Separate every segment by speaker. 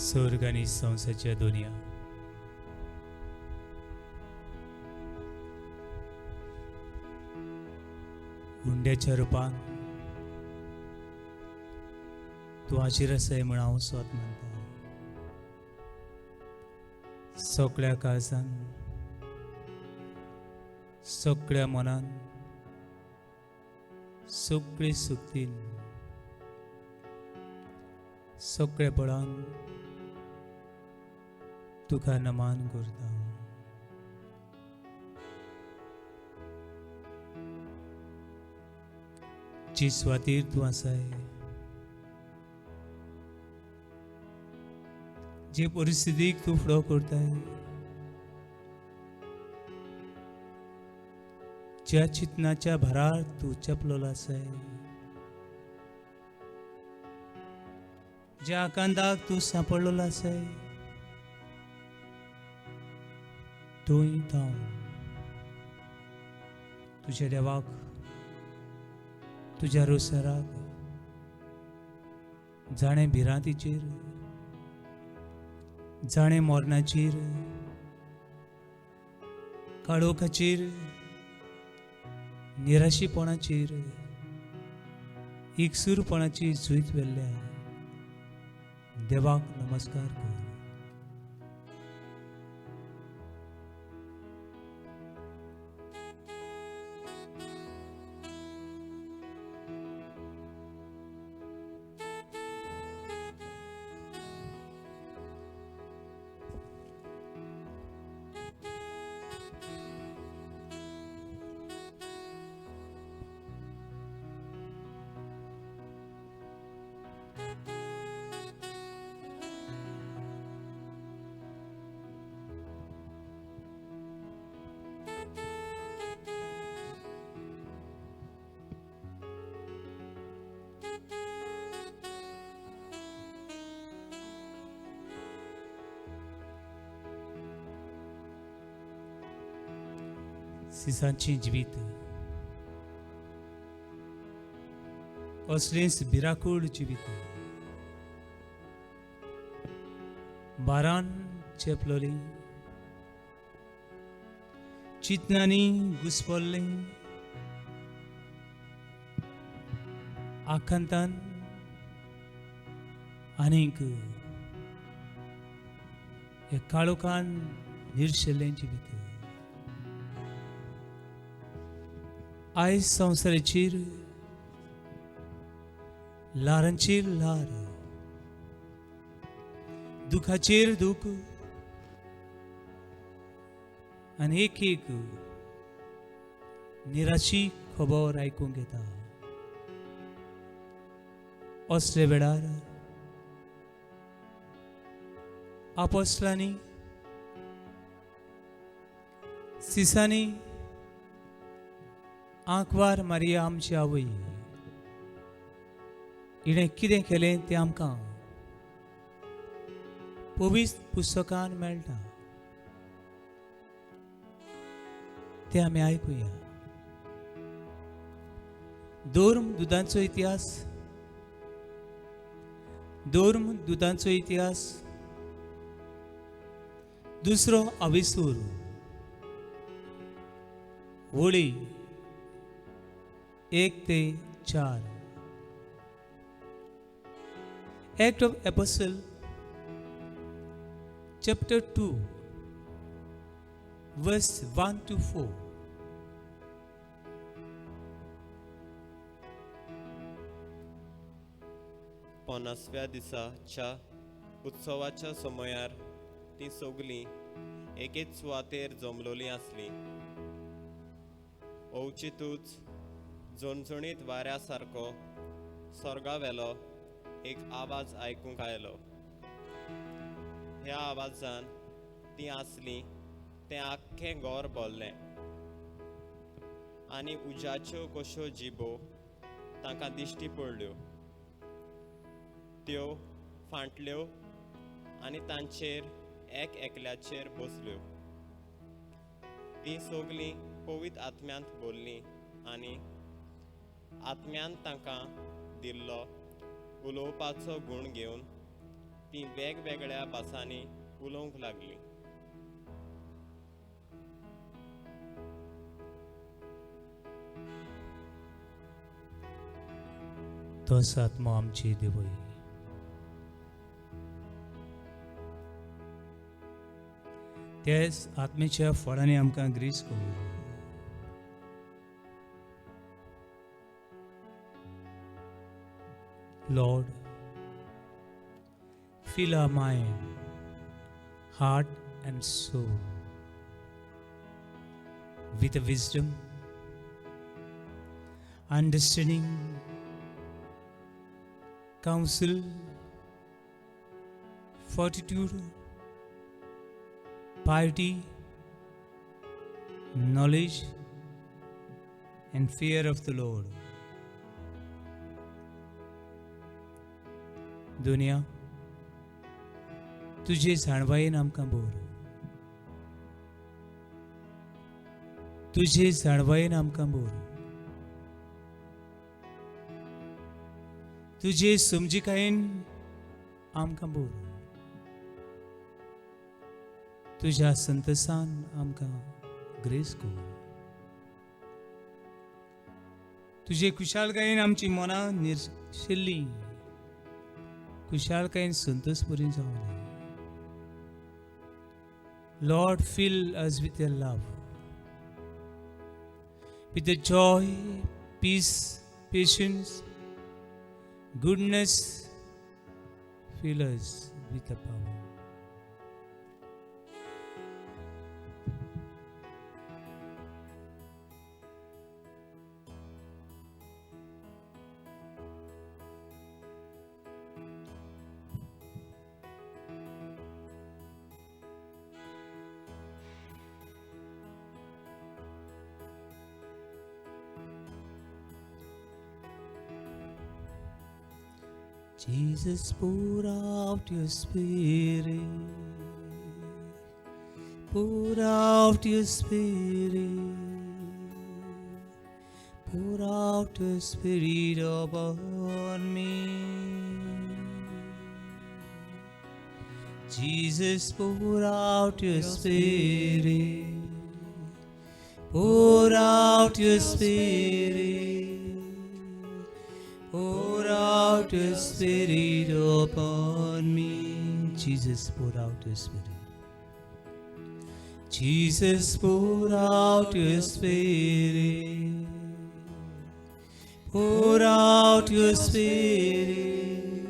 Speaker 1: स्वर्ग आनी संवसाच्या दुनिया, हुंड्याच्या रुपान तूं हाजीर आसाय म्हूण हांव स्वत मानता. सगळ्या काळजान, सगळ्या मनान, सगळे सुक्तीन, सगळे बळान तुका नमान करता. जी स्वातीर तूं आसाय, जे परिस्थितीक तूं फुडो करताय, ज्या चिंतनाच्या भारार तूं चेपलोलो आसाय, ज्या आकांताक तूं सांपडलेलो आसाय, तूंय धांव तुज्या देवाक, तुज्या रोसराक, जाणें भिरांतीचेर, जाणें मरणाचेर, काळोखाचेर, निराशीपणाचेर, एकसूरपणाची झुयत व्हेल्ल्या देवाक नमस्कार कर. सिसांचें जिवीत असलेंच भिराकूळ जिवीत, बारान चेपलोली, चिंतनांनी घुसपल्लें, आकांतान आनीक ह्या काळोखान निर्शेल्लें जिवीत. आयज संवसाराचेर ल्हारांचेर ल्हार, दुखाचेर दूख आनी एक एक निराशी खबर आयकूंक येता. असले वेळार आपोस्लांनी, सिसांनी आंकवार मारिया आमची आवय हिणें कितें केलें तें आमकां पवित्र पुस्तकान मेळटा, तें आमी आयकुया. धर्म दुदांचो इतिहास, धर्म दुदांचो इतिहास, दुसरो अविसूर, वळी 1 ते 4. Act of Apostle chapter 2 verse 1 to 4.
Speaker 2: पन्नासव्या दिसाच्या उत्सवाच्या समयार ती सगलीं एकेच सुवातेर जमलोलीं आसलीं. अवचितूच झणझणीत वाऱ्या सारको स्वर्गावेलो एक आवाज आयकूंक आयलो. ह्या आवाजान ती आसलीं तें आख्खें घर भरलें आनी उज्याच्यो कश्यो जिबो तांकां दिश्टी पडल्यो. त्यो फांटल्यो आनी तांचेर एक एकल्याचेर बसल्यो. तीं सगलीं पवित्र आत्म्यांत भरलीं आनी आत्म्यान तांकां दिल्लो उलोवपाचो गूण घेवन तीं वेगवेगळ्या भासांनी उलोवंक लागलीं.
Speaker 1: तोच आत्मो आमची देवय. त्याच आत्मेच्या फळांनी आमकां ग्रीस करूं. Lord, fill our mind, heart and soul with the wisdom, understanding, counsel, fortitude, piety, knowledge, and fear of the Lord. दुनिया तुझे जाणवायेन आमकां बोर, तुझे जाणवायेन आमकां बोर, तुझे समजिकायेन आमकां बोर, तुज्या संतसान आमकां ग्रेस कर, तुजे खुशालकायेन आमची मनां निर्शेल्लीं खुशालकायेन संतोष बरी जावं. Lord, fill us with your love, with the joy, peace, patience, goodness. Fill us with the power. Jesus, pour out your Spirit, pour out your Spirit, pour out your Spirit upon me. Jesus, pour out your Spirit, pour out your Spirit, pour out your Spirit upon me. Jesus, pour out your Spirit. Jesus, pour out your Spirit. Pour out your Spirit.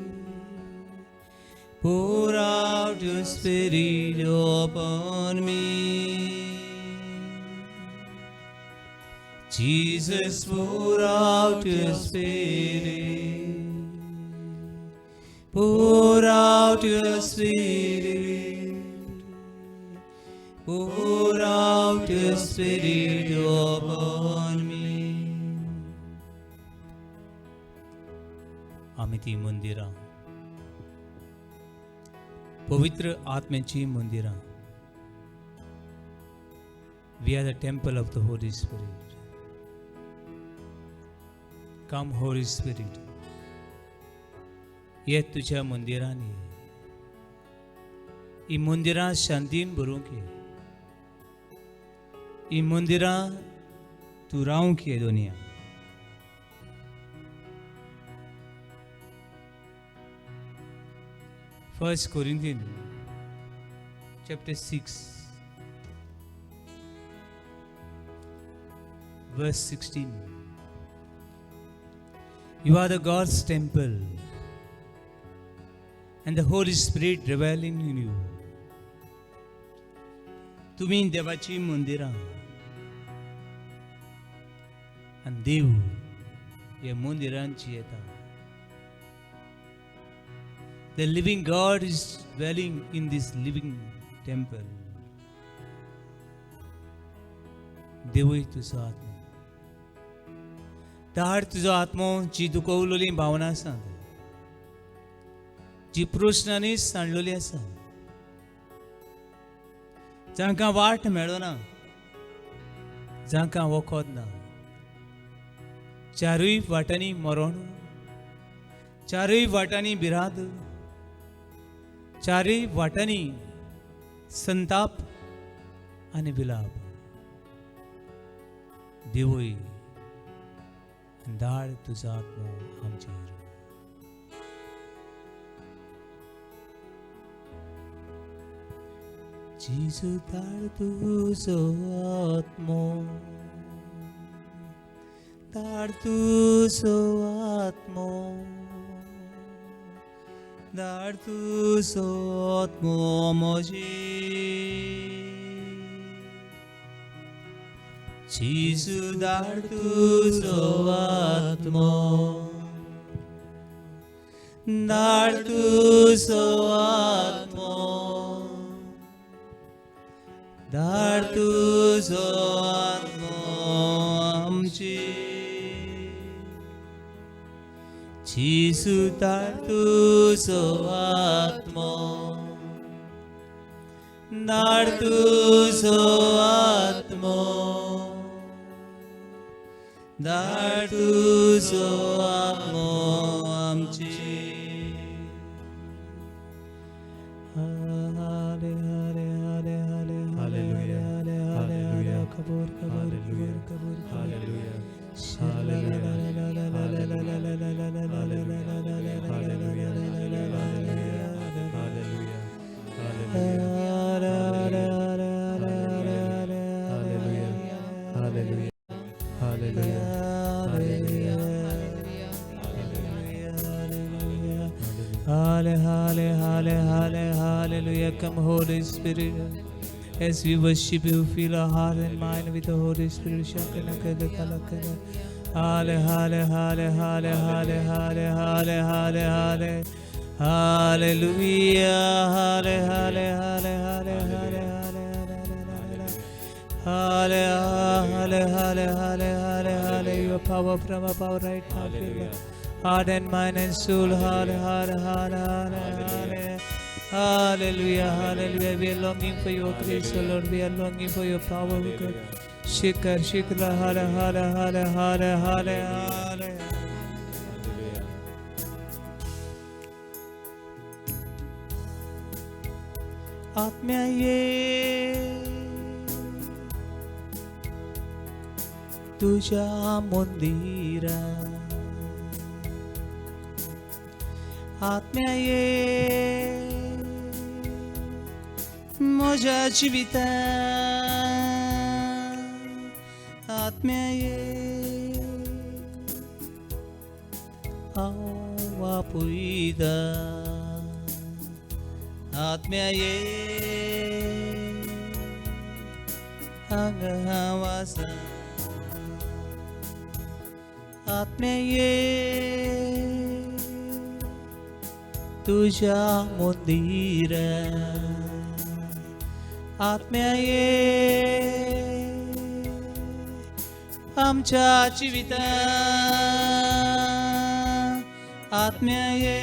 Speaker 1: Pour out your Spirit upon me. Jesus, pour out your Spirit. Pour out your Spirit. Pour out your Spirit upon me. आमी ती मंदिरां, पवित्र आत्म्याची मंदिरां. We are the temple of the Holy Spirit. Come, Holy Spirit, ये तुझ्या मंदिरांनी, ही मंदिरां शांतीन भरूंक ये, ही मंदिरां तूं रावंक ये दुनिया. First Corinthians chapter 6 verse 16. You are the God's temple and the Holy Spirit dwelling in you. तुम्ही देवाची मंदिरां आनी देव ह्या मंदिरांची येता. The living God is dwelling in this living temple. देवूय तुजो आत्मो, धाड तुजो आत्मो जी दुखवलेली भावना आसा, जी प्रश्नांनी सांडलेली आसा, जांकां वाट मेळना, जांकां वखद ना, चारूय वाटांनी मरण, चारूय वाटांनी भिरांत, चारय वाटांनी संताप आनी विलाप. देवय धाड तुजो आत्मो आमचेर. जेजू धाड तुजो आत्मो, धाड तुजो आत्मो, धाड तुजो आत्मो म्हजेर. जेजू धाड तुजो आत्मो, धाड तुजो आत्मो, धाड तुजो आत्मो आमचेर. जेजू धाड तुजो आत्मो, धाड तुजो आत्मो, धाड तुजो आत्मो आमचेर. हाले हाले हाले हाले
Speaker 2: Hallelujah.
Speaker 1: हाले हाले
Speaker 2: Hallelujah.
Speaker 1: कबूर कबूर
Speaker 2: Hallelujah.
Speaker 1: कबूर कबूर.
Speaker 2: Hallelujah. Hallelujah. Hallelujah. Hallelujah. Hallelujah. Hallelujah. Hallelujah. Hallelujah. Hallelujah.
Speaker 1: Hallelujah. Halle, halle, halle, halle, hallelujah. Come, Holy Spirit. As we worship you, fill our heart and mind with the Holy Spirit. Halle, halle, halle, halle, halle, halle, halle, halle, halle. Hallelujah. Halle, halle, halle, halle, halle, halle, halle, halle, halle, halle, halle, halle, halle. Your power from above right now. Fill heart and mind and soul. Halle, halle, halle, halle, halle. Hallelujah, hallelujah. We are longing for your grace, O Lord. We are longing for your power, O God. Shikar, shikla, halle, halle, halle, halle, halle, halle.
Speaker 2: Hallelujah.
Speaker 1: आत्म्या ये तुझ्या मंदिरा, आत्म्या ये म्हज्या जिविता, आत्म्या ये हांव आपयता, आत्म्या ये हांगा हांव आसा, आत्म्या ये तुझ्या मंदिरा, आत्म्या ये आमच्या जिविता, आत्म्या ये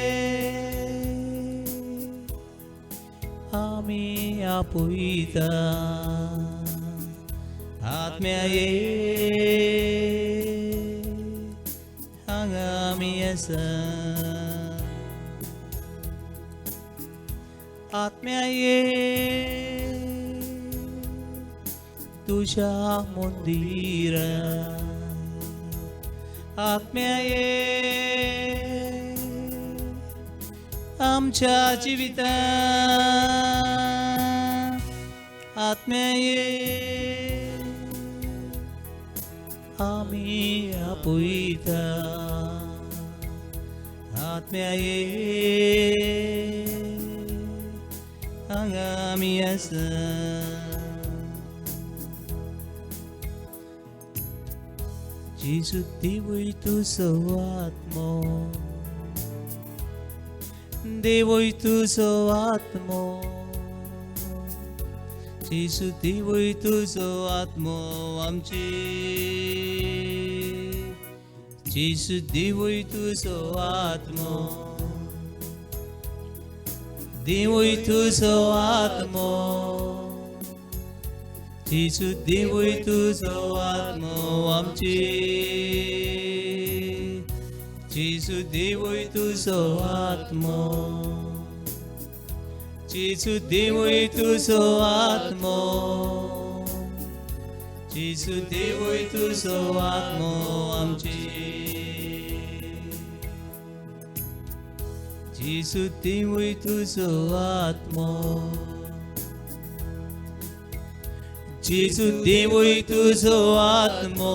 Speaker 1: आमी आपयता, आत्म्या ये हांगा आमी आसा, आत्म्या ये तुझ्या मंदिरा, आत्म्या ये आमच्या जिविता, आत्म्या ये आमी आपयता, आत्म्या ये हांगा आमी आसा. जेजू देवय तुजो आत्मो, देवय तुजो आत्मो, जेजू देवय तुजो आत्मो आमचेर. जेजू देवय तुजो आत्मो, देवय तुजो आत्मो, जेजू देवय तुजो आत्मो आमचेर. जेजू देवय तुजो आत्मो, जेजू देवूय तुजो आत्मो, जेजू देवूय तुजो आत्मो आमचे. जेजू देवूय तुजो आत्मो, जेजू देवूय तुजो आत्मो,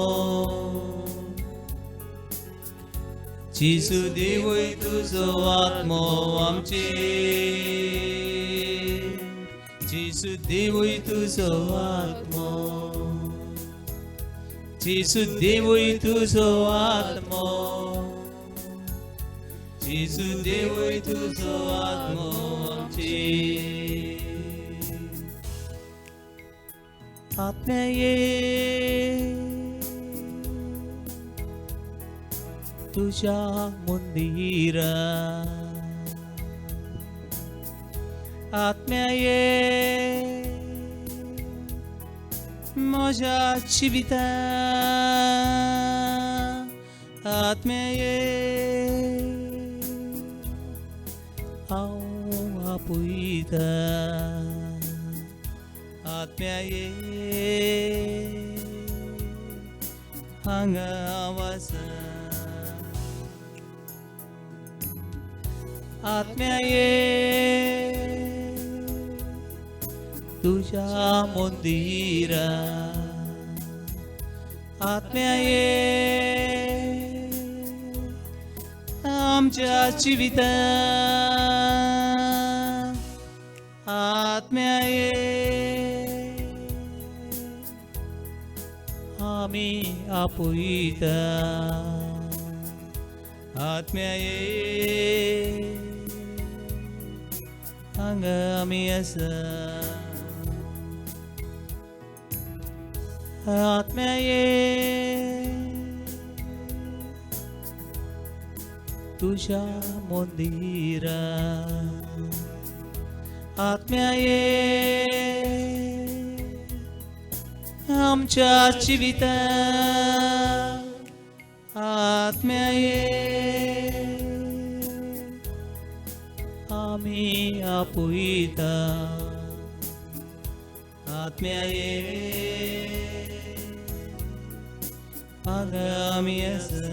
Speaker 1: जेजू देवूय तुजो आत्मो आमचे. जेजू देवूय तुजो आत्मो, जेजू देवूय तुजो आत्मो, जेजू देवूय तुजो आत्मो आमचे. आत्म्याये तुझ्या मंदिरा, आत्म्याये म्हज्या जिविता, आत्म्याये हांव आपयता, आत्म्याये हांगा हांव आसा. आत्म्याये तुझ्या मंदिरा, आत्म्याये आमच्या जिविता, आत्म्याये आमी आपयता, आत्म्याये हांगा आमी आसा. आत्म्याये तुझ्या मंदिरा, आत्म्याये आमच्या जिविता, आत्म्याये आमी आपयता, आत्म्याये हांगा आमी आसा.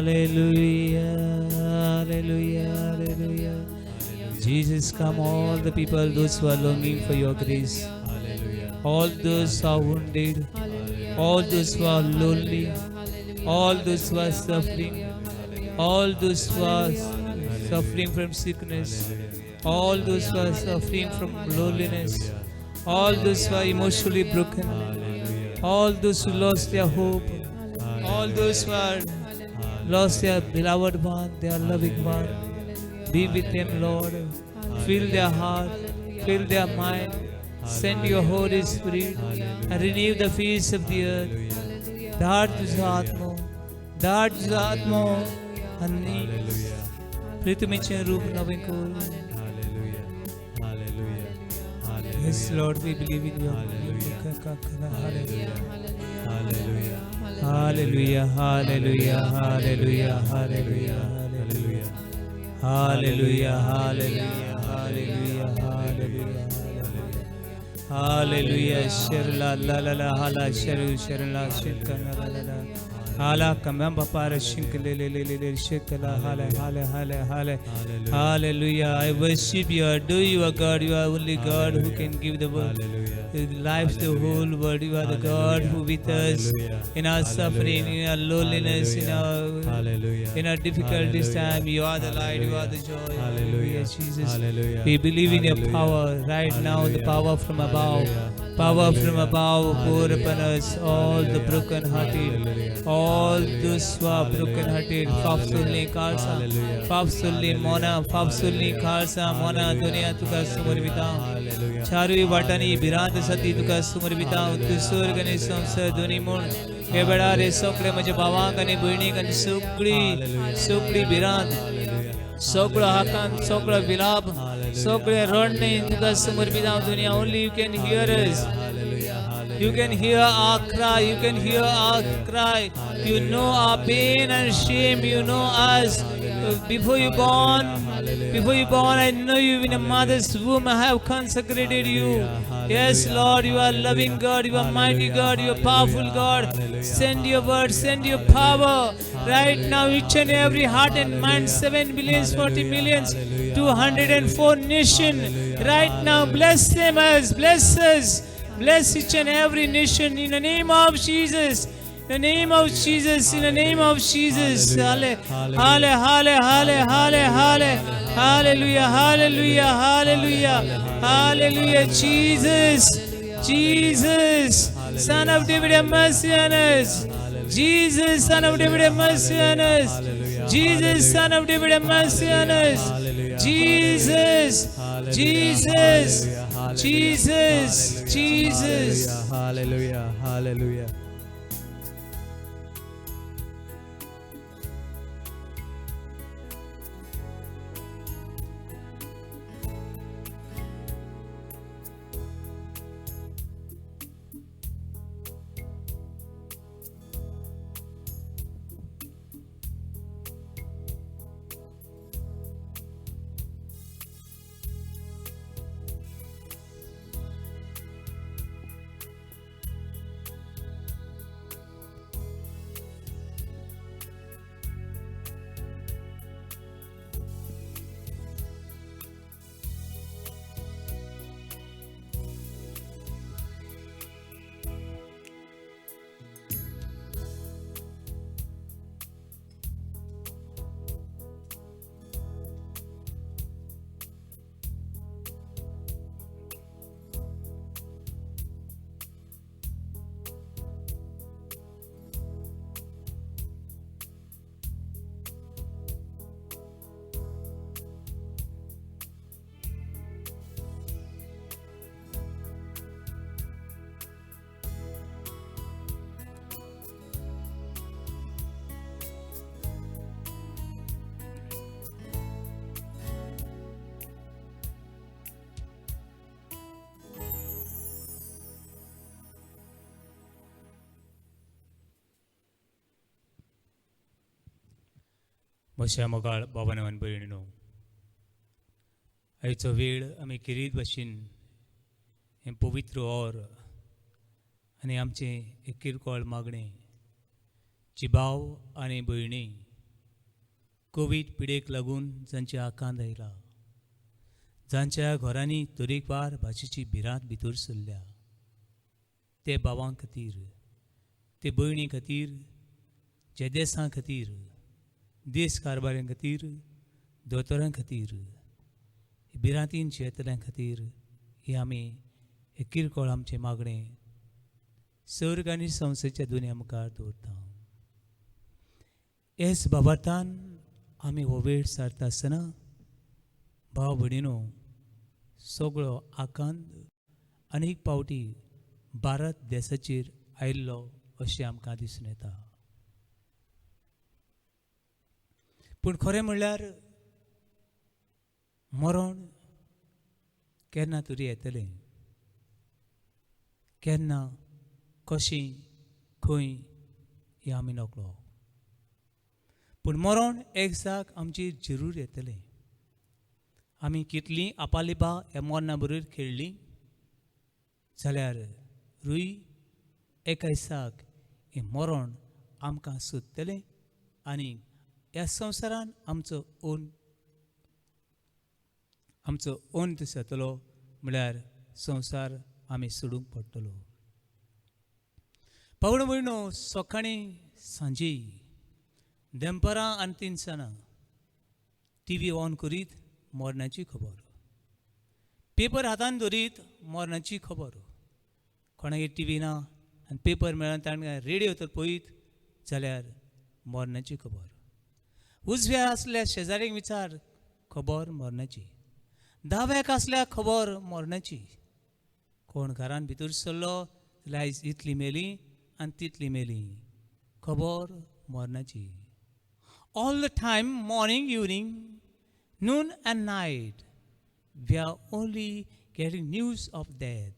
Speaker 1: Hallelujah, hallelujah, hallelujah. Jesus, come all the people, those who are longing for your grace. All those who are wounded, all those who are lonely, all those who are suffering, all those who are suffering from sickness, all those who are suffering from loneliness, all those who are emotionally broken, all those who lost their hope, all those who are lost their beloved one, their loving one. Be with them, Lord. Fill their heart, fill their mind. Send your Holy Spirit and renew the face of the earth. धाड तुझो आत्मो, धाड तुझो आत्मो आनी पृथ्वीचें रूप नवें कर. Yes, Lord, we believe in you. Hallelujah. Hallelujah, hallelujah, hallelujah, hallelujah, hallelujah. Hallelujah, hallelujah, hallelujah, hallelujah. Hallelujah, Sherla la la la hala sheru sherla shirkana la la la hala kamamba para shinkle le le le le shikla hala hala hala hala. Hallelujah. I worship you, adore you, O God. You are only God who can give the world life to the whole world. You are the God who with us in our suffering, in our loneliness, in our difficulties time. You are the light, you are the joy. Hallelujah, Jesus. We believe in your power right now, the power from above. Power from above, pour upon us all the broken-hearted, all those who are broken-hearted. Fafsulni Khalsa, Fafsulni Mona, Fafsulni Khalsa Mona, दुनिया तुका समर्पिता. चारूय वाटांनी भिरांत आसा ती तुका समर्पिता. तूं स्वर्ग आनी संवसार दोनी म्हूण हे वेळार हे सगळे म्हज्या भावांक आनी भयणीक आनी सगळी सगळी भिरांत, सगळो हाकान, सगळो विलाप, सगळे रडणे तुका समर्पिता. दुनिया, only you can hear us. You can hear our cry. You can hear our cry. You know our pain and shame. You know us. Before you born, before you born, I know you in a mother's womb. I have consecrated you. Yes, Lord, you are loving God. You are mighty God. You are powerful God. Send your word. Send your power right now. Each and every heart and mind, 7 billions, 40 millions, 204 nation. Right now, bless them us. Bless us. Bless each and every nation in the name of Jesus. In the name of Jesus, in the name of Jesus. Halle, halle, halle, halle, halle, halle. Hallelujah, hallelujah, hallelujah, hallelujah. Jesus, Jesus, Son of David, have mercy on us. Jesus, Son of David, have mercy on us. Jesus, Son of David, have mercy on us. Jesus, Jesus, Jesus, Jesus.
Speaker 3: Hallelujah, hallelujah.
Speaker 1: म्हज्या मोगाळ बाबान आनी भयणीनो, आयचो वेळ आमी खेरीत भाशेन हें पवित्र और आनी आमचें एक किरकोळ मागणें जी भाव आनी भयणी कोवीड पिडेक लागून जांचे आकांत आयला, जांच्या घरांनी तरेकवार भाशेची भिरांत भितर सरल्या, ते भावां खातीर, ते भयणी खातीर, जे देसां खातीर, देश कारभाऱ्यां खातीर, दोतोरां खातीर, भिरांतीन जियेतल्यां खातीर हे आमी हे किरकोळ आमचें मागणें सर्ग आनी संस्थेच्या दुनिया मुखार दवरता. एस बाबातान आमी हो वेळ सारता आसतना भाव भयणीनो, सगळो आकांत अनेक पावटी भारत देसाचेर आयिल्लो अशें आमकां दिसून येता. पूण खरें म्हणल्यार मरण केन्ना तरी येतलें, केन्ना, कशें, खंय हें आमी नकळो. पूण मरण एकजाक आमचेर जरूर येतलें. आमी कितलीं आपालिपा ह्या मरणा बरोबर खेळ्ळीं जाल्यार रूय एका दिसाक हें मरण आमकां सोदतलें आनी ह्या संवसारान आमचो अंत जातलो, म्हळ्यार संवसार आमी सोडूंक पडटलो. पावण भयणो, सकाळीं सांजे दनपारां आनी तिनसानां टीव्ही ऑन करीत मरणाची खबर, पेपर हातान धरीत मरणाची खबर. कोणागेर टीव्ही ना आनी पेपर मेळना ताणें रेडियो तर पळयत जाल्यार मरणाची खबर. उजव्या आसल्या शेजाऱ्यांक विचार, खबर मरणाची. दाव्याक आसल्या खबर मरणाची. कोण घरान भितर सरलो जाल्यार आयज इतली मेली आनी तितली मेली, खबर मरणाची. All the time, morning, evening, noon and night, we are only getting news of death.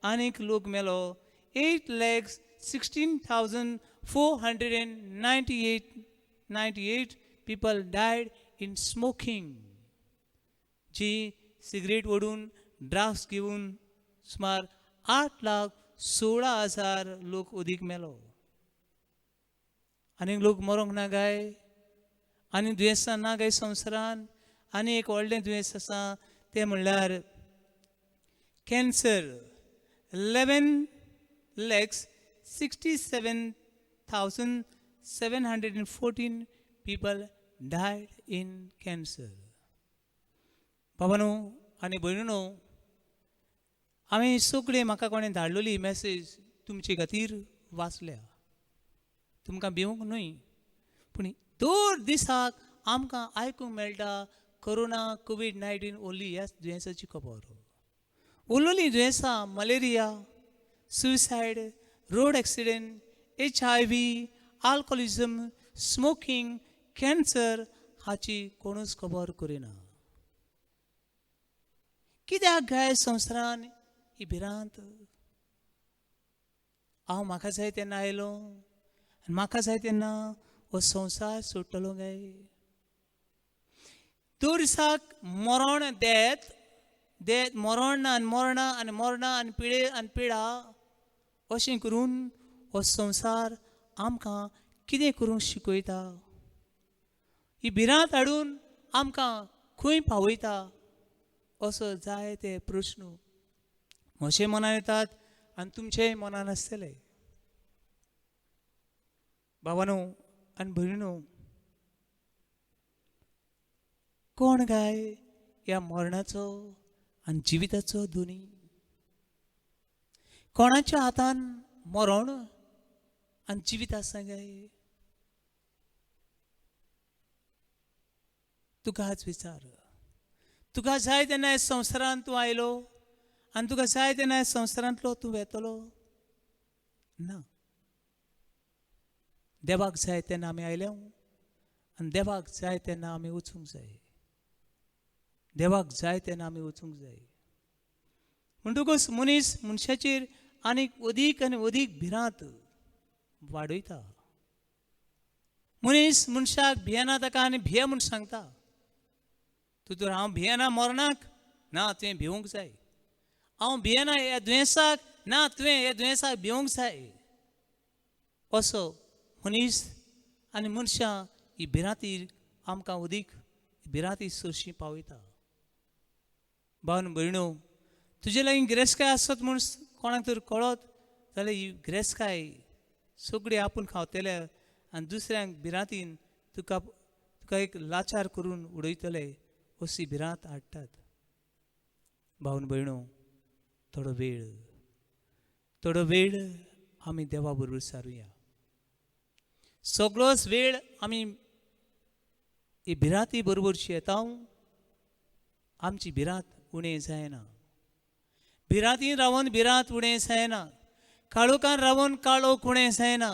Speaker 1: आनीक लोक मेलो 8,16,498 people died in smoking. Ji cigarette ओडून ड्रग्स घेवन सुमार 8,16,000 लोक अदीक मेलो. आनीक लोक मरोंक ना गाय, आनी दुयेंसां ना गाय संवसारान. आनी एक व्हडलें दुयेंस आसा तें म्हणल्यार cancer. 11,67,714 people died in cancer. बाबानो आनी भयणीनो, हांवें सगळें म्हाका कोणें धाडलेली मॅसेज तुमचे खातीर वाचल्या. तुमकां भिवंक न्हय, पूण दर दिसाक आमकां आयकूंक मेळटा कोरोना कोवीड-19 ओली ह्या दुयेंसाची खबर. उरलेलीं दुयेंसां malaria, suicide, road accident, HIV, alcoholism, smoking, cancer हाची कोणूच खबर करिना. कित्याक गाय संवसारान ही भिरांत? हांव म्हाका जाय तेन्ना आयलो आनी म्हाका जाय तेन्ना हो संवसार सोडटलो गाय. दर दिसाक मरण, डेथ डेथ, मरण आनी मरणां आनी मरणां आनी पिडे आनी पिडा अशें करून हो संवसार आमकां कितें करूंक शिकयता. ही भिरांत हाडून आमकां खंय पावयता असो जाय ते प्रस्न म्हजे मनान येतात आनी तुमचेय मनान आसतले. बाबानो आनी भयणीनो, कोण गाय ह्या मरणाचो आनी जिविताचो दोनी? कोणाच्या हातान मरण आनी जिवीत आसा गाय? तुकाच विचार. तुका जाय तेन्ना ह्या संवसारांत तूं आयलो आनी तुका जाय तेन्ना ह्या संवसारांतलो तूं वेतलो ना. देवाक जाय तेन्ना आमी आयले आनी देवाक जाय तेन्ना आमी वचूंक जाय. देवाक जाय तेन्ना आमी वचूंक जाय. म्हणटकूच मनीस मनशाचेर आनीक अदीक आनी अदीक भिरांत वाडयता. मनीस मनशाक भियेना, ताका आनी भिये म्हूण सांगता. तूं तर हांव भियेना मरणाक, ना तुवें भिवंक जाय. हांव भियेना ह्या दुयेंसाक, ना तुवें ह्या दुयेंसाक भिवंक जाय. असो मनीस आनी मनशां ही भिरांती आमकां अदीक भिरांती सोशी पावयता. भावन भयणो, तुजे लागीं गिरेस्तकाय आसत म्हूण कोणाक तर कळत जाल्यार ही गिरेस्तकाय सगळी आपूण खावतले आनी दुसऱ्यांक भिरांतीन तुका तुका एक लाचार करून उडयतले अशी भिरांत हाडटात. भावन भयणो, थोडो वेळ, थोडो वेळ आमी देवा बरोबर सारुया. सगळोच वेळ आमी ही भिरांती बरोबर येता, आमची भिरांत उणें जायना. भिरांतीन रावन भिरांत उणें जायना, काळोखान रावन काळोख उणें जायना.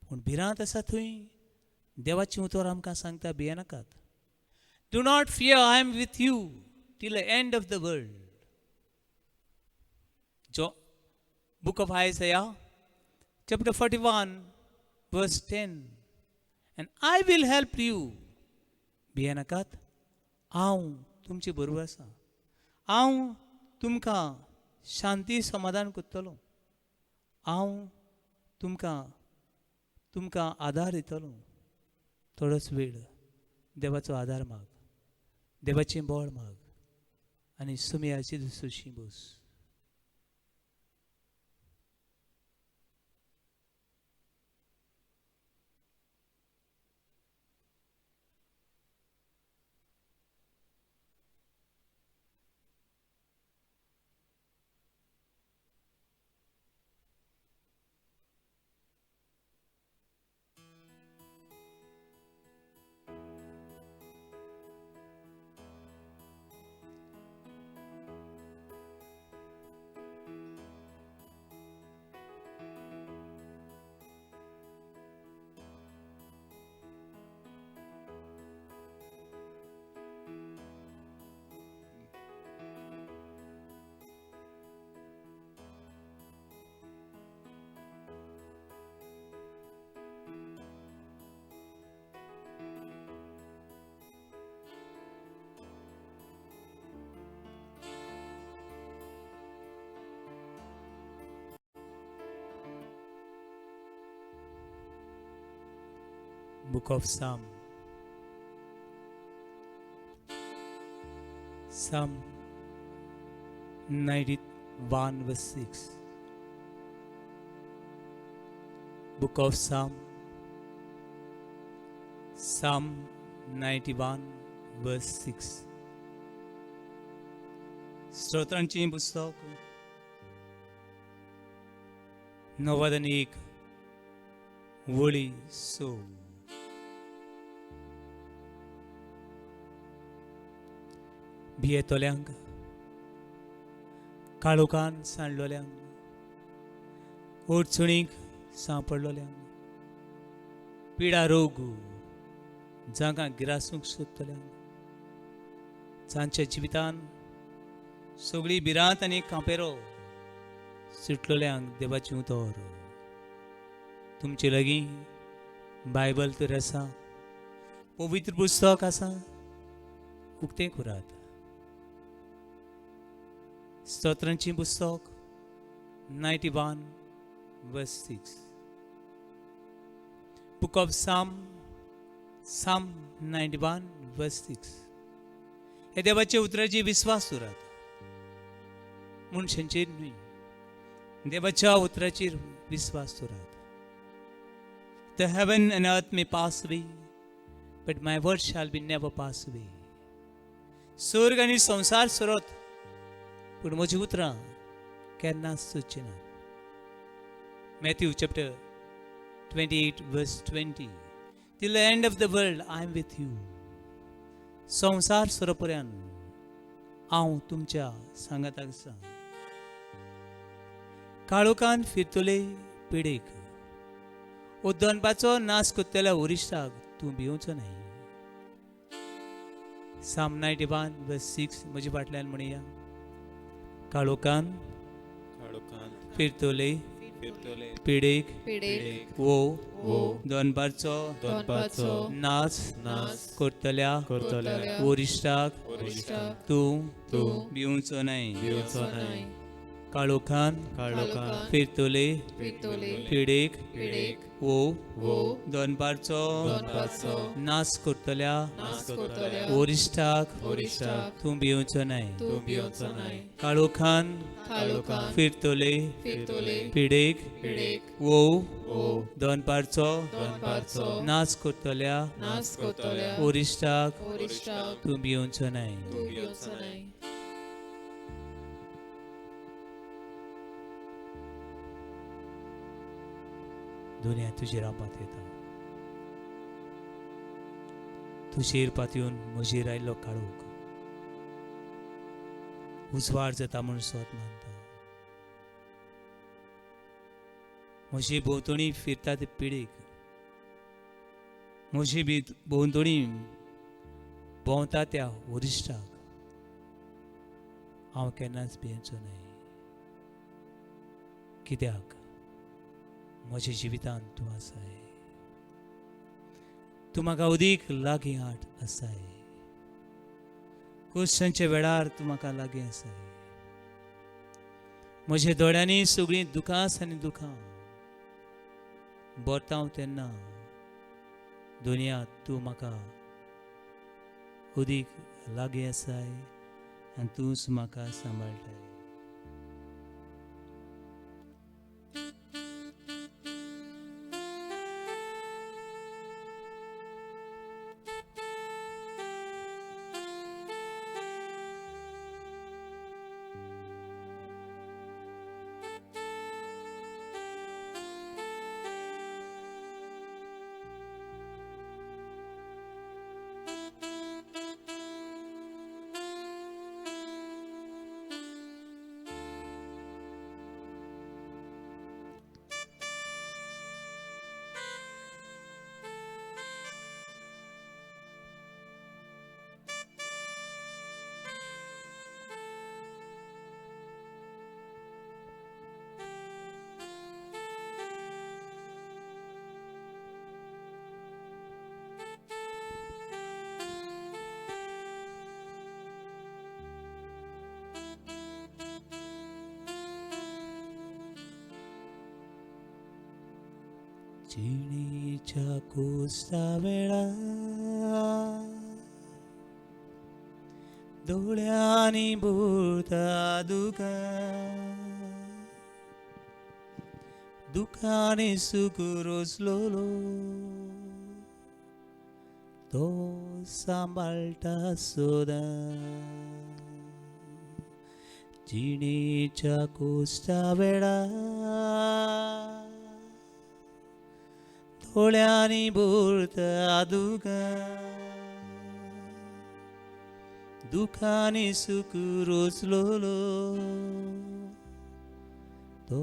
Speaker 1: पूण भिरांत आसा थंय देवाचें उतर आमकां सांगता, भियेनाकात. Do not fear, I am with you till the end of the world. जो book of Isaiah chapter 41 verse 10, and I will help you. भियेनाकात, हांव तुमचे बरोबर आसा. हांव तुमकां शांती समाधान करतलो. हांव तुमकां तुमकां आदार दितलो. थोडोच वेळ देवाचो आदार माग, देवाचें बळ माग आनी सुमयाची दुसरी बस. Book of Psalm, Psalm 91 verse 6. Book of Psalm, Psalm 91 verse 6. स्तोत्रांची पुस्तक 91 वळी 6. भियेतल्यांक, काळोखान सांडलोल्यांक, अडचणीक सांपडलोल्यांक, पिडा रोग जांकां गिरासूंक सोदतल्यांक, जांच्या जिवितान सगळी भिरांत आनी कांपेरो सुटलोल्यांक देवाचें उतर. तुमचे लागीं बायबल तर आसा, पवित्र पुस्तक आसा, उक्तें करात. स्तोत्रांचें पुस्तक 91 verse 6. Book of Psalm, Psalm 91 verse 6. हे देवाच्या उतराचेर विस्वास दवरात, मनशांचेर न्हय, देवाच्या उतराचेर विस्वास दवरात. The heaven and earth may pass away, but my word shall be never pass away. स्वर्ग आनी संवसार सरत, पूण म्हजी उतरां केन्नाच सुचची ना. Matthew chapter 28 verse 20. Till the end of the world I am with you. संवसार सरपर्यंत हांव तुमच्या सांगाताक आसा. काळोखान फिरतले पिडेक, उद्दनपाचो नाश करतल्या वरिश्ठाक तूं भिवचो न्हय. Psalm 91 verse 6. म्हज्या फाटल्यान म्हणया. काळोखान फिरतले पिडेक, वो दनपारचो नाच करतल्या वरिश्ठाक तूं भिवचो न्हय. काळोखान फिरतले पिडेक, वो दनपारचो नाच करतल्या वरिश्ठाक तूं भिवचो न्हय. काळोखान फिरतले पिडेक, वो दनपारचो नाच करतल्या वरिश्ठाक तूं भिवचो न्हय. दुनिया तुजेर हांव पातयता, तुजेर पातयेवन म्हजेर आयिल्लो काळोख उजवाड जाता म्हूण सोद मानता. म्हजे भोंवतणी फिरता ते पिडेक, म्हजे भोंवतणी भोंवता त्या वरिश्ठाक हांव केन्नाच भियेवचो न्हय. कित्याक म्हज्या जिवितांत तूं आसाय, तूं म्हाका अदीक लागीं हाड आसाय. क्वेश्चनच्या वेळार तूं म्हाका लागीं आसाय. म्हज्या दोळ्यांनी सगळीं दुखां आनी दुखां भरता हांव तेन्ना दुनिया तूं म्हाका अदीक लागीं आसाय आनी तूंच म्हाका सांबाळटाय. जिणेच्या कोस्ता वेळा दोळ्यांनी भरता दुकां दुखांनी सुख रोसलोलो तो सांबाळटा सदां जिणेच्या कोस्ता वेळा दोळ्यांनी भरता दुकां दुखांनी सुख रोसलोलो तो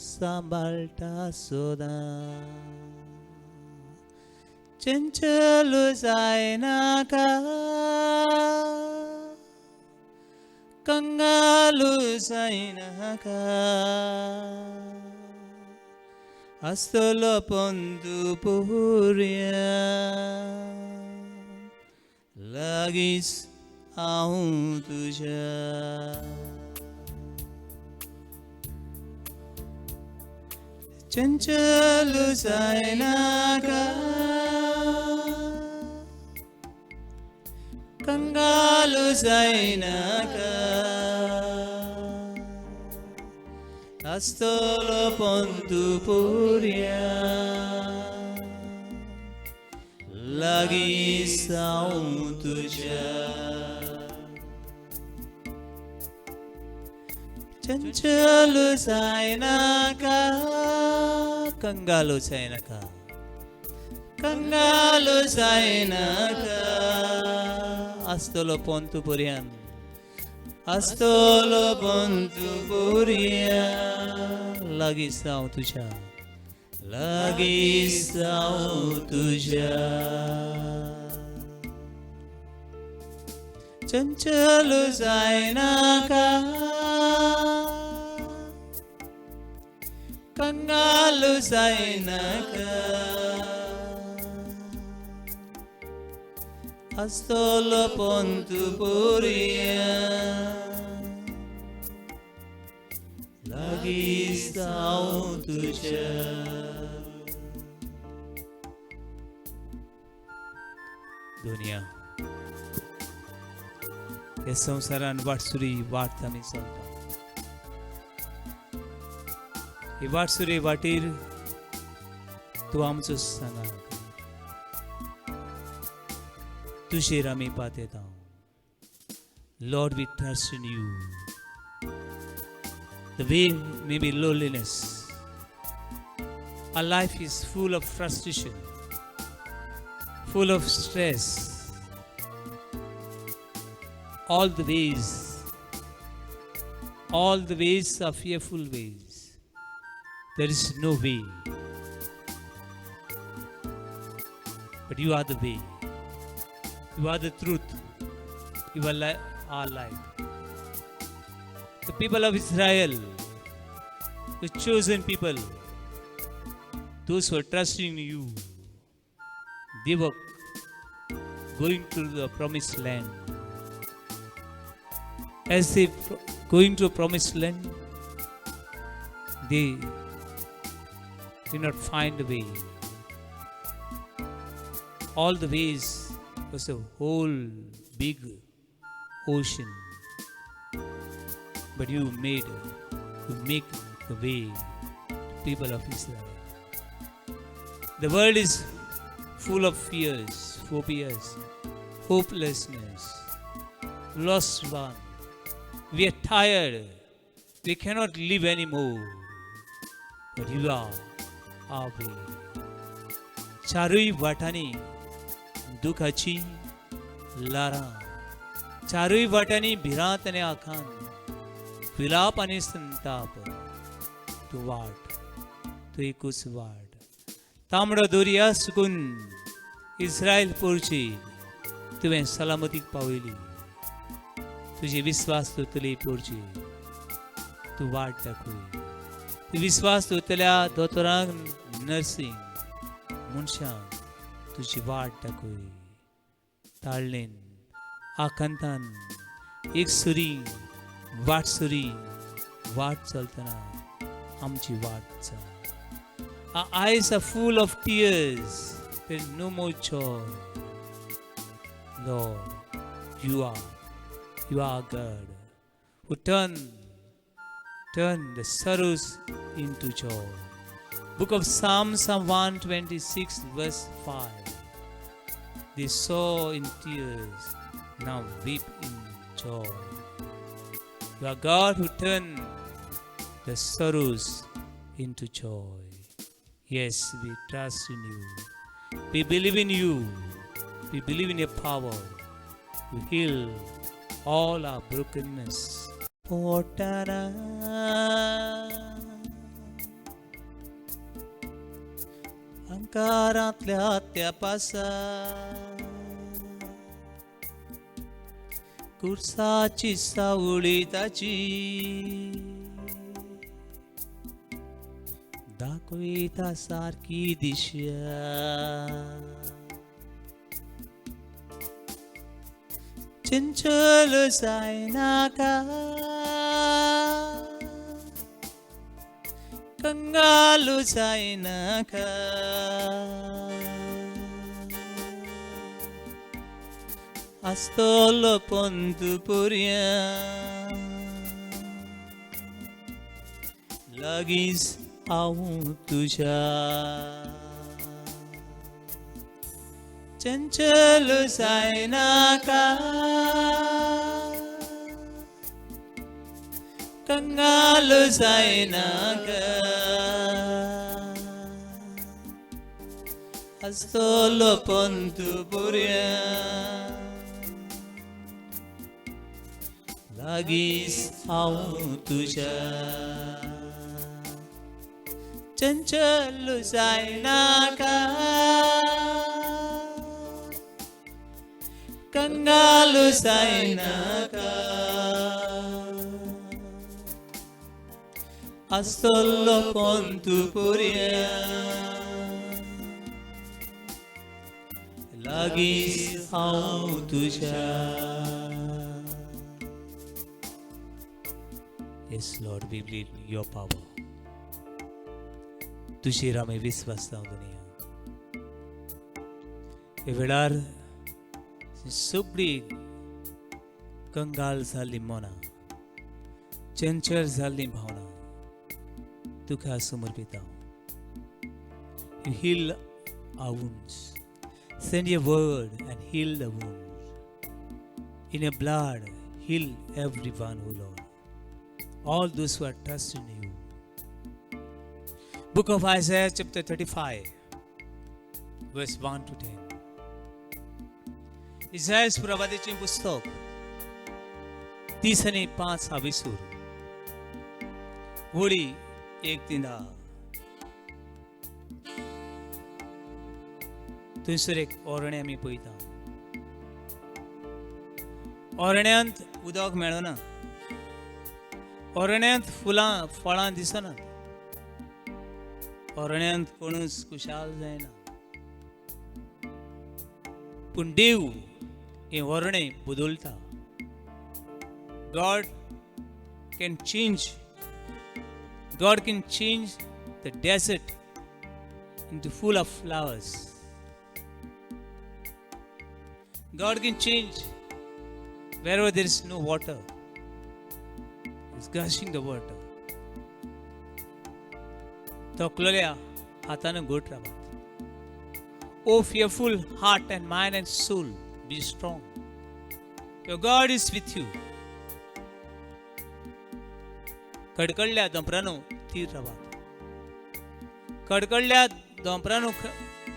Speaker 1: सांबाळटा सदां चंचल जायनाका कंगालू जायनाका आसतलो पंतू पुर्या लागींच हांव तुज्या चंचल जायनाका कंगालू जायनाका आसतलो पंतू पुर्या लागींच हांव तुज्या चंचल जायनाका कंगालू जायनाका कंगालू जायनाका आसतलो पंतू पुर्यान आसतलो पंतू पुर्या लागींच हांव तुज्या लागींच हांव तुज्या चंचल जायनाका कंगालू जायनाका आसतलो पंतू पुर्या लागींच हांव तुज्या दुनिया ह्या संवसारान वाटसुरी वाट आमी चलता ही वाटसुरी वाटेर तूं आमचो सांगात तुजेर आमी पातेता. Lord, we trust in you. The way may be loneliness. Our life is full of frustration, full of stress. All the ways are fearful ways. There is no way. But you are the way. You are the truth. You are our life. The people of Israel, the chosen people, those who are trusting in you, they were going to the promised land. As they going to promised land, they did not find a way. All the ways was a whole big ocean. But you make the way to people of Israel. The world is full of fears, phobias, hopelessness, lost one. We are tired. We cannot live anymore. But you are our way. चारूय वाटांनी दुखाची ल्हारां, चारूय वाटांनी भिरांत आनी आखांत, विलाप आनी संताप. तूं वाट, तूं एकूच वाट. तांबडो दर्या सुकून इस्रायल पोरची तुवें सलामतीक पावयली. तुजे विस्वास दवरतली पोरची, तूं वाट दाखय. तूं विस्वास दवरतल्या दोतोरांक, नर्सींक, मनशांक तुजी वाट दाखय. ताळणेन, आकांतान, एक सुरी वाट सुरी वाट चलतना आमची वाट चल. Our eyes are full of tears. There is no more joy. Lord, you are God who turn the sorrows into joy. Book of Psalms, Psalm 126, verse 5. They saw in tears, now weep in joy. You are God who turned the sorrows into joy. Yes, we trust in you. We believe in you. We believe in your power to heal all our brokenness. Potana अंकारातल्या त्या पासा कुर्साची सावळी ताची दाखयता सारकी दिशा चंचल जायनाका कंगालू जायनाका आसतलो पंतु पुर्या लागींच हांव तुज्या चंचल जायनाका कंगाल जायनाका आसतलो पंतु पुर्या लागींच हांव तुज्या चंचल जायनाका कंगाल जायनाका आसतलो पंतु पुर्या लागींच हांव तुज्या. Yes, Lord, we believe your power. तुजेर आमी विस्वास जावं दुनिया हे वेळार सगळी कंगाल जाल्ली मनां, चंचल जाल्ली भावना तुका समर्पिता. You heal our wounds. Send your word and heal the wounds. In your blood, heal everyone, O Lord. All those who are trusting you. Book of Isaiah chapter 35, verse 1 to 10. Isaiah प्रवादाचें पुस्तक 35 आविसूर होळी 1 ते 10. थंयसर एक ओरणे आमी पळयता. ओरण्यांत उदक मेळना, ओरण्यांत फुलां फळां दिसनात, ओरण्यांत कोणूच खुशाल जायना. पूण देव हें ओरणें बदलता. God can change. God can change the desert into full of flowers. God can change wherever there is no water. He's gushing the water. तकलेल्या हातान गोट रावात. O fearful heart and mind and soul, be strong. Your God is with you. कडकडल्या दोंपरानो थीर रावात. कडकडल्या दोंपरानो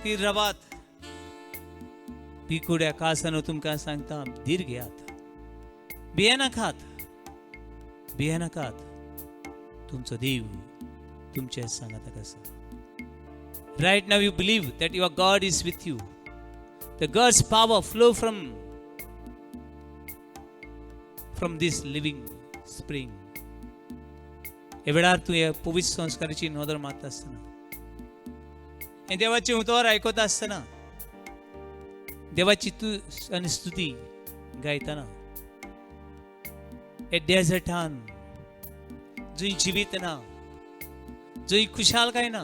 Speaker 1: थीर रावात. भिकुड्या कासानो तुमकां सांगता, धीर घेयात, भियेनाकात, भियेनाकात. तुमचो देव तुमचे सांगाताक आसा. Right now you believe that your God is with you. The God's power flow from this living spring. हे वेळार तूं हे पवित्र संस्काराची नदर मारता आसतना, हे देवाचें उतर आयकता आसतना, देवाची तूं आनी स्तुती गायतना, हे डेजर्टान जंय जिवीत ना, जंय खुशालकाय ना,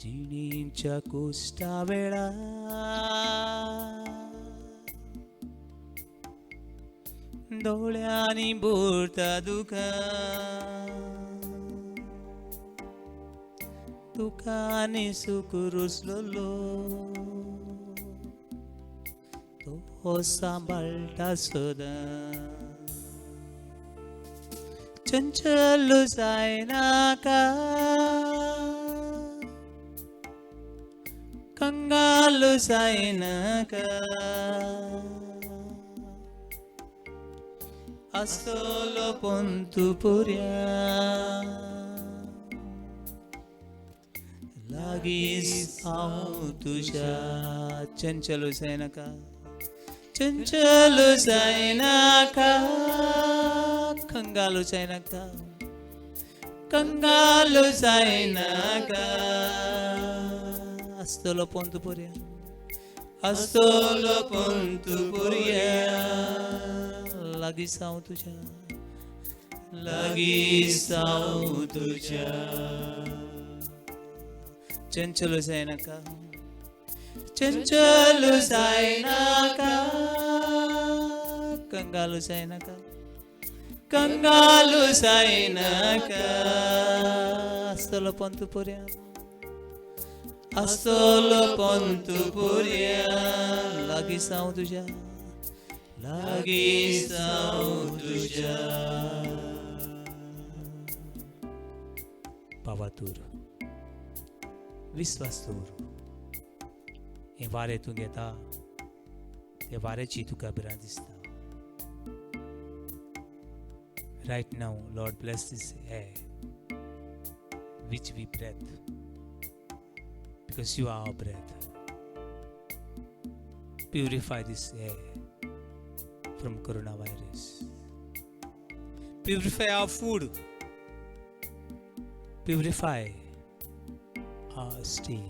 Speaker 1: भयणींच्या कुश्टा वेळा दोळ्यांनी बुरता दुकां दुकांनी सुख रुसलोलो तो सांबाळटा सदां चंचल जायनाका कंगाल जायनाका असलो पंतु पुऱ्या लागींच हांव तुज्या चंचल जायनाका चंचल जायनाका कंगाल जायनाका कंगाल जायनाका आसतलो पंतु पुऱ्या आसतलो पंतु पुऱ्या लागींच हांव तुज्या लागींच हांव तुज्या चंचल जायनाका चंचल जायनाका कंगाल जायनाका कंगाल जायनाका आसतलो पंतु पुऱ्या आसतलो पंतु पुऱ्या लागींच हांव तुज्या लागींच हांव तुज्या बाबा तूर विस्वास दवर हें वारें तूं घेता ते वाऱ्याची तुका भिरांत दिसता. Right now, Lord, bless this air which we breathe, because you are our breath. Purify this air from coronavirus. Purify our food. Purify our stay.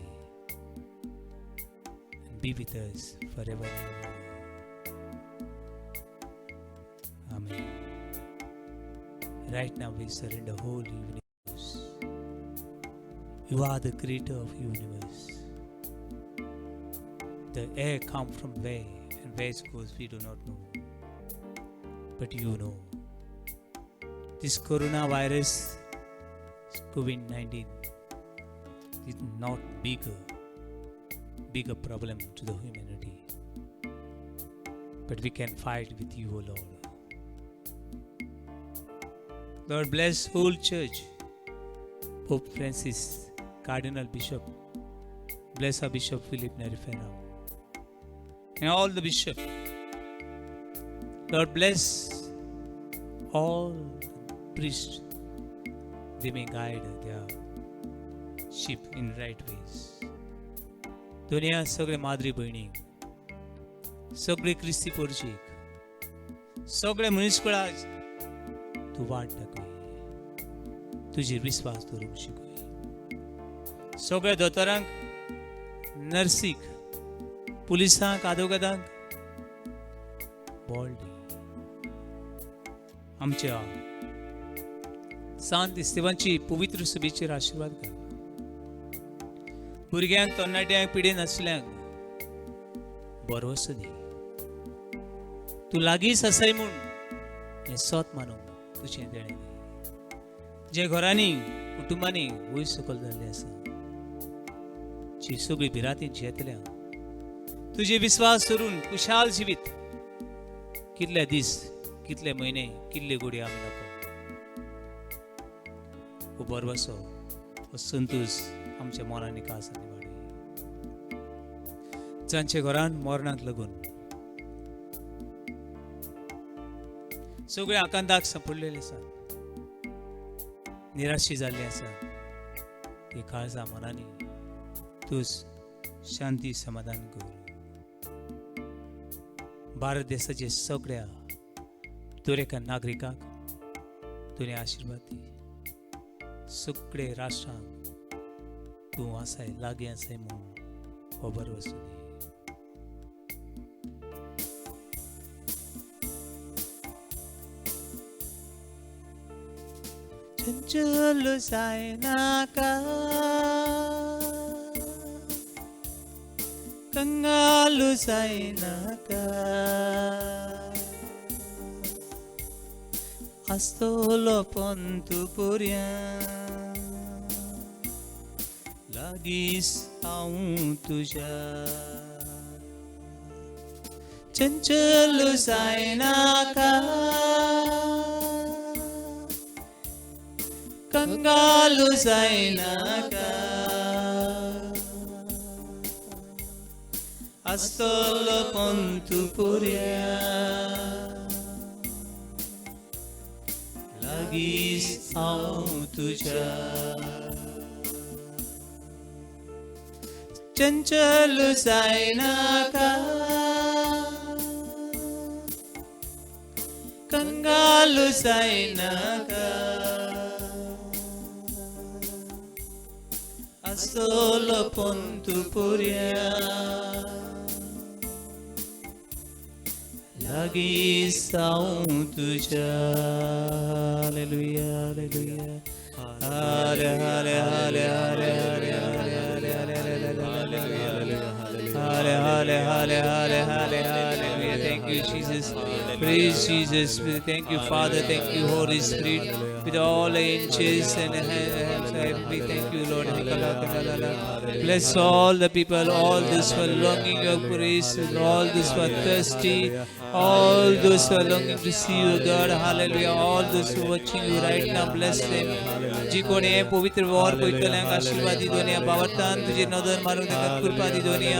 Speaker 1: And be with us forever and ever. Amen. Right now we surrender whole universe. You are the creator of universe. The air comes from where and where it goes we do not know. But you know. This coronavirus, COVID-19, is not bigger problem to the humanity. But we can fight with you, O Lord. Lord, bless whole church. Pope Francis, Cardinal Bishop, bless our Bishop Philip Neri Ferrao, and all the bishop. Lord, bless all the priests. They may guide their sheep in right ways. दुनिया सगळे माद्री भयणीक, सगळे क्रिस्ती पोरचीक, सगळे मनीसकुळाक तूं वाट दाखय, तुजेर विस्वास दवरूंक शिकय. सगळ्या दोतोरांक, नर्सीक, पुलिसांक, आदोगादांक बळ दी. आमच्या सांत इस्तेवांची पवित्र सभेचेर आशिर्वाद घाल. भुरग्यांक, तरणाट्यांक, पिडेन आसल्यांक भरवसो दी. तूं लागींच आसाय म्हूण हें सत मानूंक तुजें देणें दी. जे घरांनी, कुटुंबांनी वयर सकयल जाल्लें आसा, जी सगळी भिरांतीन जियेतल्या, तुजे विस्वास धरून खुशाल जिवीत कितले दीस, कितले म्हयने, कितले घोडये आमी नको. हो भरवसो, हो संतोश आमच्या मनांनी काळजांनी वाडय. जांच्या घरान मरणाक लागून सगळे आकांताक सांपडलेले आसात, निराशी जाल्ले आसात, ते काळजा मनांनी तूं शांती समाधान कर. भारत देशाचे सगळ्या दर एका नागरिकाक तुवें आशिर्वाद दी. सगळे राष्ट्रांक तूं आसाय, लागीं आसाय म्हूण खबर वचूं दी. चंचल जायनाका, कंगालू जायनाका आसतलो पंतू पुऱ्यां लागींच हांव तुज्या चंचल जायनाका कंगालू जायनाका आसतलो पंतू पुऱ्यां लागींच हांव तुज्या चंचल जायनाका कंगालू जायनाका आसतलो पंतू पुऱ्यां लागींच हांव तुज्या. Hallelujah, hallelujah. हाले हाले हाले हाले हाले हाले हाले हाले हाले हाले हाले हाले हाले hallelujah. Thank you, Jesus. Praise Jesus. Thank you, Father. Thank you, Holy Spirit. With all angels and hands, we thank you, Lord. Bless all the people, all those who are longing your grace, all those who are thirsty, all those who are longing to see you, God. Hallelujah. All those who are watching you right now, bless them. जी कोणी हे पवित्र वर पळयतल्यांक आशिर्वाद दिदोनिया बावरतान तुजी नदर मारून ताका कृपा दिदोनिया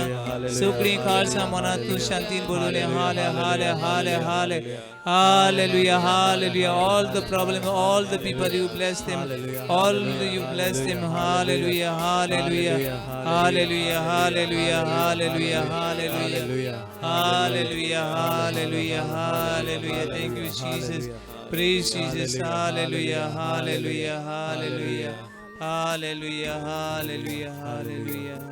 Speaker 1: सगळीं खालसा मनात तूं शांतीन बरोवया. हाले हाले हाले हाले hallelujah, hallelujah. All the problem, all the people, you bless them. All you bless them. Hallelujah, hallelujah, hallelujah, hallelujah, hallelujah, hallelujah, hallelujah, hallelujah, hallelujah. Thank you, Jesus. Praise Jesus. Hallelujah, hallelujah, hallelujah, hallelujah, hallelujah, hallelujah.